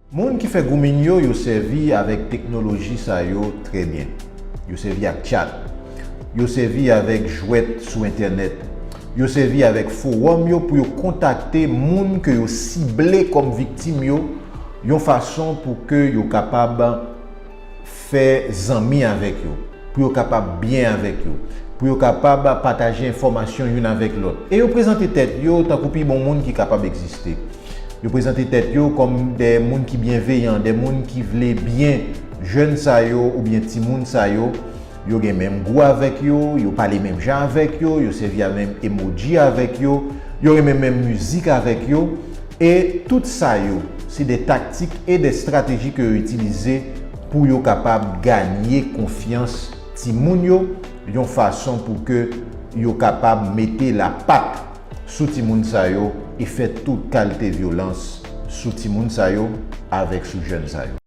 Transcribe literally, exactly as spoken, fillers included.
Moun ki fè goumin yo, yo sèvi avèk teknoloji sa yo trè byen. Yo sèvi ak chat. Yo sèvi avèk jwèt sou entènèt. Yo sèvi avèk fowòm yo pou yo kontakte moun ke yo sible kòm viktim yo, yon fason pou ke yo kapab fè zanmi avèk yo, pou yo kapab byen avèk yo, pou yo kapab pataje enfòmasyon youn avèk lòt. E yo prezante tèt yo tankou pi bon moun ki kapab egziste. Yo prezante tèt yo kòm de moun ki byenveyan, de moun ki vle byen jèn sa yo oubyen timoun sa yo. Yo gen menm gou avèk yo, yo pale menm jan avèk yo, yo sèvi a menm emoji avèk yo, yo renmen menm mizik avèk yo. E tout sa yo, se de taktik e de estrateji ke yo itilize pou yo kapab ganye konfyans timoun yo, yon fason pou ke yo kapab mete lapat sou timoun sa yo e fè tout kalite vyolans sou timoun sa yo avèk sou jèn sa yo.